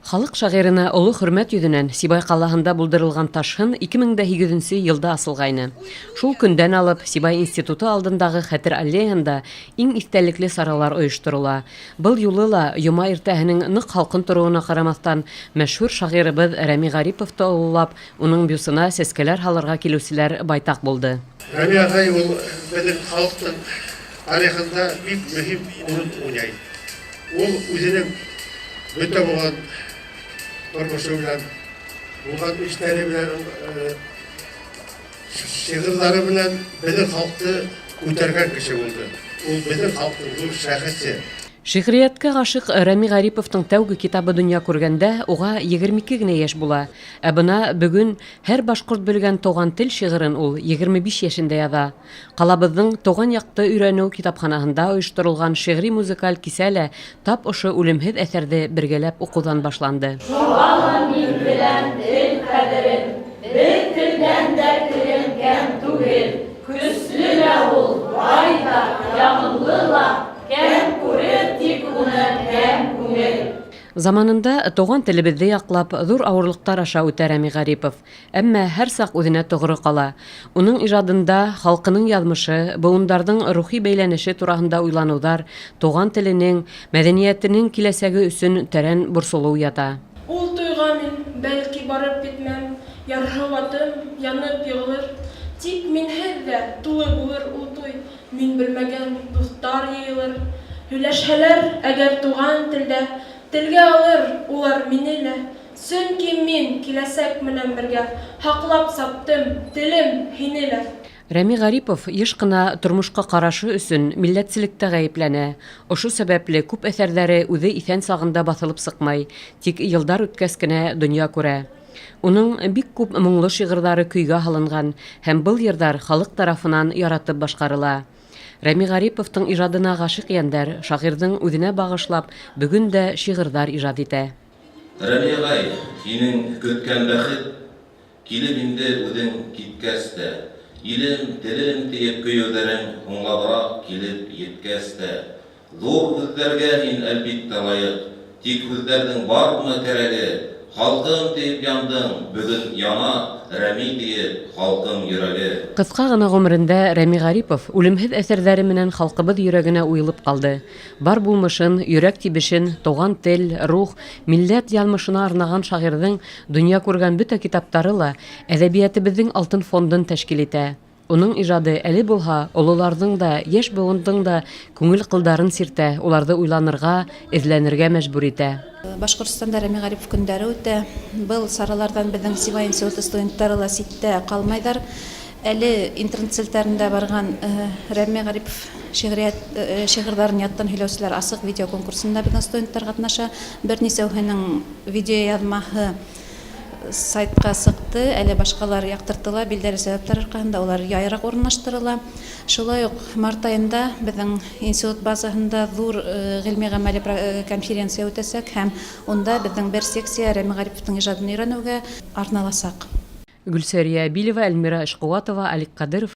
Халыҡ шағирына оло хөрмәт йөҙөнән Сибай ҡалаһында булдырылған ташһын 2008 нсе йылда асылғайны. Шул көндән алып Сибай институты алдындағы Хәтер аллеяһында иң иҫтәлекле саралар ойошторола. Был юлы ла йома иртәһенең ныҡ һалҡын тороуына ҡарамаҫтан, мәшһүр шағирыбыҙ Рәми Ғариповты ололап, уның бюсына сәскәләр һалырға килеүселәр байтаҡ булды. Рәми ағай ул беҙҙең халыҡтың тарихында бик мөһим урын уйнай. Ул үҙенең бөтә булған тормошо белән, булған эштәре белән, шиғырҙары белән беҙҙең халыҡты күтәргән кеше булды. Ул беҙҙең халыҡтың ҙур шәхесе. Шиғриәткә ғашиҡ Рәми Ғариповтың тәүге китабы донъя күргәндә уға 22 генә йәш була. Ә бына бөгөн һәр башҡорт белгән Туған тел шиғырын ул 25 йәшендә яҙа. Ҡалабыҙҙың Тыуған яҡты өйрәнеү китапханаһында ойошторолған шиғри-музыкаль кисә лә тап ошо үлемһеҙ әҫәрҙе бергәләп уҡыуҙан башланды. Шуға ла мин беләм тел ҡәҙерен, Бер телдән дә телем кәм түгел. Көслө лә ул, бай ҙа, яғымлы ла, Кәм күрер тик уны кәм күңел. Заманында туған телебеҙҙе яҡлап, ҙур ауырлыҡтар аша үтә Рәми Ғарипов. Әммә һәр саҡ үҙенә тоғро ҡала. Уның ижадында халҡының яҙмышы, быуындарҙың рухи бәйләнеше тураһында уйланыуҙар, туған теленең, мәҙәниәтенең киләсәге өсөн тәрән борсолоу ята. Ул туйға мин, бәлки, барып етмәм, Ярһыу атым янып йығылыр. Тик минһеҙ ҙә тулы булыр ул туй, Мин белмәгән дуҫтар йыйылыр. Һөйләшһәләр әгәр туған телдә, Телгә алыр улар мине лә. Сөнки мин киләсәк менән бергә Һаҡлап саптым, телем, һине лә. Рәми Гарипов еш кына тормошҡа ҡарашы өсөн милләтселектә ғәйепләнә. Ошо сәбәпле күп әҫәрҙәре үҙе иҫән сағында баҫылып сыҡмай, тик йылдар үткәс кенә донъя күрә. Уның бик күп моңло шиғырҙары көйгә һалынған һәм был йырҙар халыҡ тарафынан яратып башҡарыла. Рәми Ғариповтың ижадына ғашиҡ йәндәр шағирҙың үҙенә бағышлап бөгөн дә шиғырҙар ижад итә. Рәми ағай, һинең көткән бәхет Килеп инде үҙең киткәс тә. Илем, телем диеп көйөүҙәрең Һуңлабыраҡ килеп еткәс тә. Ҙур һүҙҙәргә һин, әлбиттә, лайыҡ, Тик һүҙҙәрҙең бармы кәрәге? Халкым диеп яндың, бөгөн яна, Рәми диеп, халкың йөрәге. Ҡыҫҡа ғына ғүмерендә Рәми Ғарипов үлемһеҙ әҫәрҙәре менән халҡыбыҙ йөрәгенә уйылып ҡалды. Бар булмышын, йөрәк тибешен туған тел, рух, милләт яҙмышына арнаған шағирҙың донъя күргән бөтә китаптары ла әҙәбиәтебеҙҙең алтын фондын тәшкил итә. Уның ижады әле булһа ололарҙың да, йәш быуындың да күңел ҡылдарын сиртә, уларҙы уйланырға, эҙләнергә мәжбүр итә. Башҡортостанда Рәми Ғарипов көндәре үтә. Был сараларҙан беҙҙең Сибай институты студенттары ла ситтә ҡалмайҙар. Әле интернет селтәрендә барған Рәми Ғарипов шиғриәт шиғырҙарын яттан һөйләүселәр асыҡ видео конкурсында беҙҙең студенттар ҡатнаша. Бер нисәүһенең видеояҙмаһы сайтҡа сыҡты, әле башҡалар яҡтыртыла, билдәле сәбәптәр арҡаһында улар яйыраҡ урынлаштырыла. Шулай уҡ март айында беҙҙең институт базаһында ҙур ғилми-ғәмәли конференция үтәсәк һәм унда беҙҙең бер секция Рәми Ғариповтың ижадын өйрәнеүгә арналасаҡ. Гөлсәрия Әбилева, Әлмира Эшҡыуатова, Алик Ҡадыров.